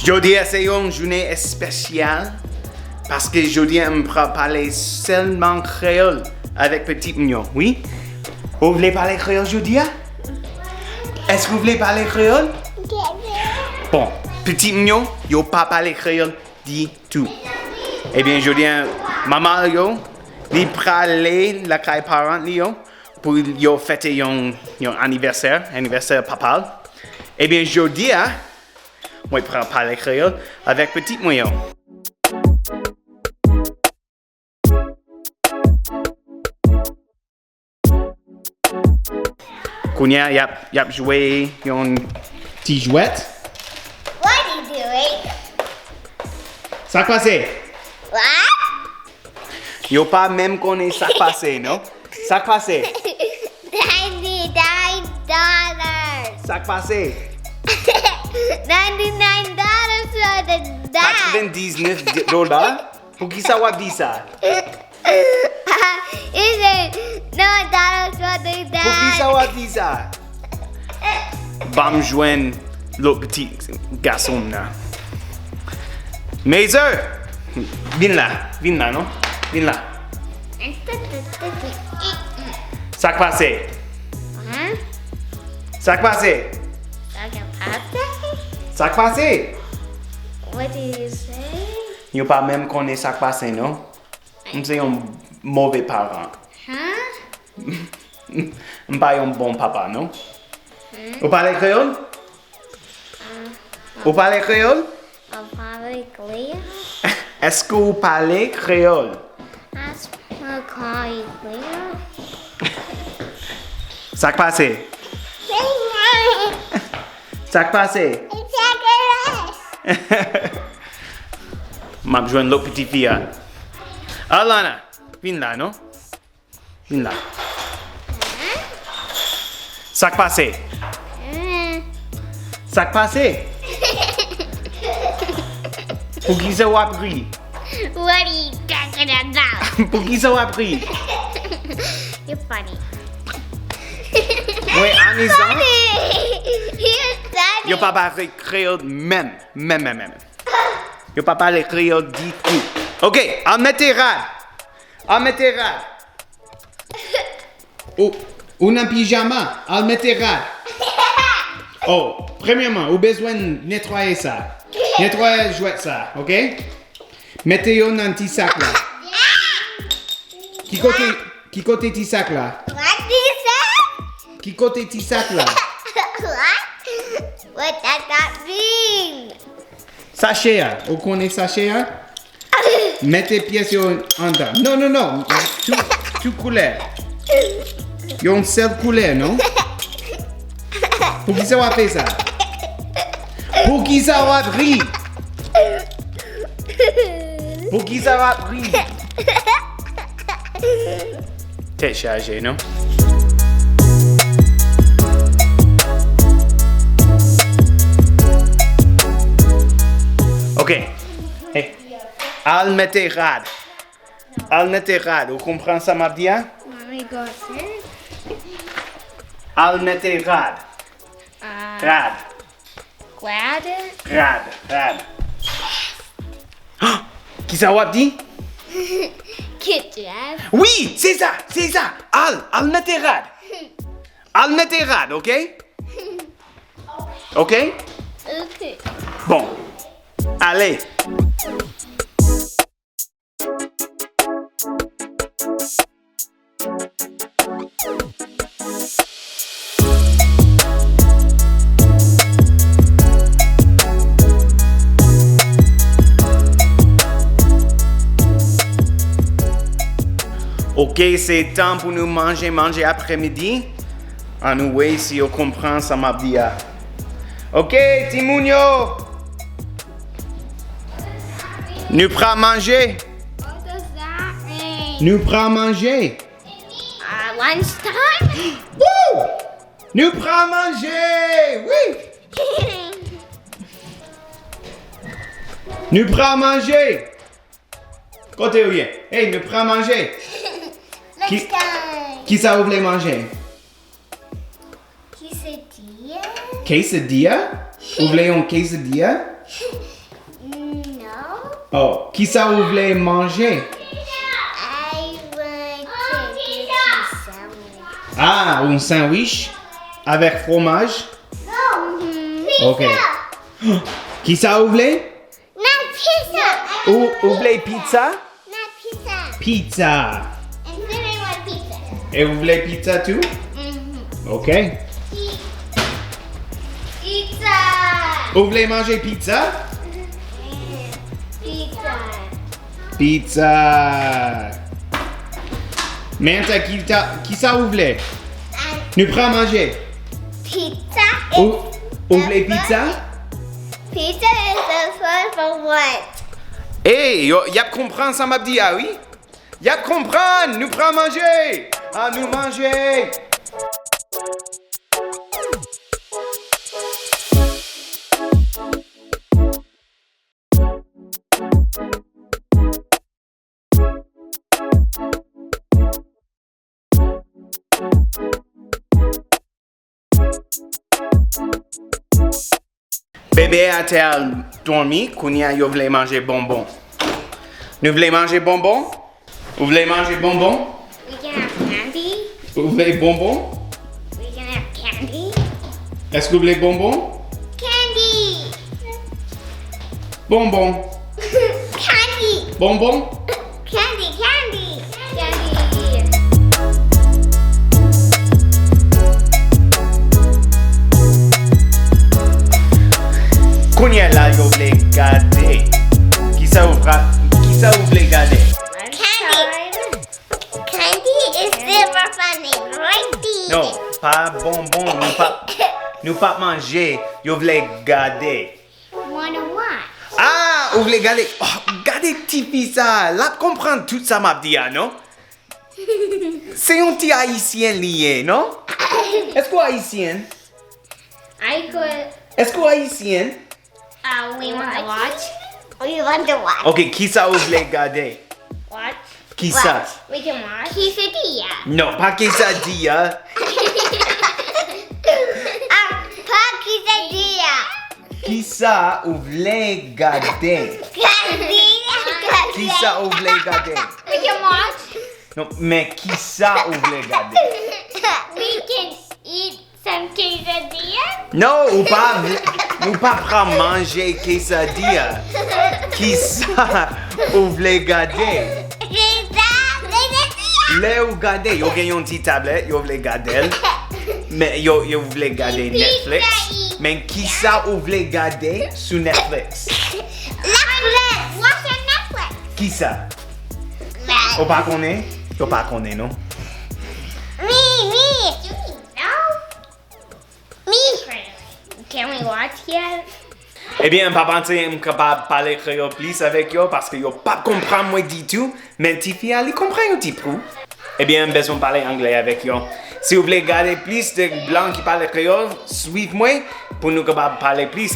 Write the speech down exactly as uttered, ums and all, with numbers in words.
Jodi a se yon jounen espesyal, paske jodi a m pral pale sèlman kreyòl avèk pitit mwen yo, wi. Ou vle pale kreyòl jodi a? Èske w vle pale kreyòl? Bon, pitit mwen yo, yo pa pale kreyòl ditou. Ebyen, jodi a, manman yo, li prale lakay paran li yo pou yo fete yon, yon anivèsè, anivèsè papa l. Ebyen, jodi a, mwen pral pale kreyòl avèk pitit mwen yo. Kounye a, y ap, y ap jwe yon ti jwèt. What are you doing? Sa k pase? What? Yo pa menm konnen sa k pase, non? Sa k pase? Ninety-nine dollars. Sa k pase? Ninety-nine dollars for the dog. Katrevendiznèf dola? Poukisa w ap di sa? He said, "No dollars for the dog." Poukisa w ap di sa? Ban m jwenn lòt pitit gason m nan. Mazer! Vin la, vin la, non? Vin la. Sa k pase? Huh? Sa k pase? Sa k pase? Sa k pase? What do you say? Yo pa menm konnen sa k pase, non? M se yon move paran. Huh? M pa yon bon papa, non? Hmm? Ou pale kreyòl? Ou pale kreyòl? Ou pale kreyòl? Èske ou pale kreyòl? Èske ou pale kreyòl? Sa k pase? Sa k pase? M ap jwenn lòt pitit fi a. Alana, vin la, non? Vin la. Sa k pase? Sa k pase? Poukisa w ap ri? What are you talking about? Poukisa w ap ri? You're funny. Mwen amizan. You're funny. You're funny. Yo pa pale kreyòl menm. Menm, menm, menm. Yo pa pale kreyòl ditou. Ok, al mete rad. Al mete rad. Ou, ou nan pijama, al mete rad. Oh, premyèman, ou bezwen netwaye sa. Netwaye jwèt sa, ok? Mete yo nan ti sak la. Ki kote, ki kote ti sak la? What you say? Ki kote ti sak la? What? What does that mean? Sache a, ou konnen sache a? Mete pyès yo anndan. Non, non, non. Tout, tout koulè. Yon sèl koulè, non? Poukisa w ap fè sa? Poukisa w ap ri? Poukisa w ap ri? Tèt chaje, non? Ok. Hey. Al mete rad. Al mete rad. Ou konprann sa m ap di a? Mami, go upstairs. Al mete rad. Ah. Rad. Rad? Rad, rad. Kisa w ap di? Get dressed. Wi, se sa, se sa. Al, al mete rad. Al mete rad, ok? Ok? Ok. Bon. Ale. Ok, se tan pou nou manje, manje aprèmidi. Ann wè si yo konprann sa m ap di a. Ok, timoun yo! Nou pral manje. What does that mean? Nou pral manje. Uh, lunch time? Woo! Nou pral manje! Wi! Nou pral manje! Kote ou ye? Hey, nou pral manje! Lunch time! Kisa ou vle manje? Quesadilla? Quesadilla? Ou vle yon quesadilla? Oh, kisa ou vle manje? I want to get some sandwich. Ah, un sandwich avec fromage? Mhm. Ok. Kisa ou vle? Not pizza. Ou, ou vle pizza? Not pizza. Pizza. And then I want pizza. E ou vle pizza tou? Mhm. Ok. Pi-, pizza. Ou vle manje pizza? Mhm. Pizza. Pizza. Men sa ki ta, kisa ou vle? Nou pral manje. Pizza ou, is ou vle pizza? Pizza is the first one. Ey, yo, y ap konprann sa m ap di a, wi. Y ap konprann, nou pral manje. An nou manje. Bebe a te al dòmi, kounye a yo vle manje bonbon. Nou vle manje bonbon? Ou vle manje bonbon? We can have candy. Ou vle bonbon? We can have candy. Èske ou vle bonbon? Candy. Bonbon. Candy. Bonbon. Candy, candy. Candy. Kounye a la yo vle gade. Kisa ou pra-, kisa ou vle gade? Candy. Candy is silver funny, right? Non, pa bonbon, nou pa, nou pa manje, yo vle gade. Wanna watch. Ah, ou vle gade? Oh, gade tifi sa, l ap konprann tout sa m ap di a, non? Se yon ti ayisyen li ye, non? Èske w ayisyen? I could. Èske w ayisyen? Uh, we want to watch. We want to watch. Ok, kisa ou vle gade? Watch. Kisa? Watch. We can watch. Quesadilla. Non, pa quesadilla. Ah, pa quesadilla. Kisa ou vle gade? Quesadilla. Kisa ou vle gade? We can watch. Non, men kisa ou vle gade? We can eat some quesadilla. Non, ou pa vle, nou pa pral manje quesadilla. Kisa ou vle gade? Pizza, quesadilla. Lè ou gade, yo gen yon ti tablèt, yo vle gade l. Men yo, yo vle gade Netflix. Men kisa ou vle gade sou Netflix? Netflix. What's on Netflix? Kisa? Ou pa konnen? Yo pa konnen, non? Mi, mi. Do we know? Mi. Can we watch yet? Ebyen, m pa panse m kapab pale kreyòl plis avèk yo, paske yo p ap konprann mwen ditou, men tifi a, li konprann yon ti pou. Ebyen, m bezwen pale anglè avèk yo. Si w vle gade plis de blan ki pale kreyòl, swiv mwen pou nou kapab pale plis.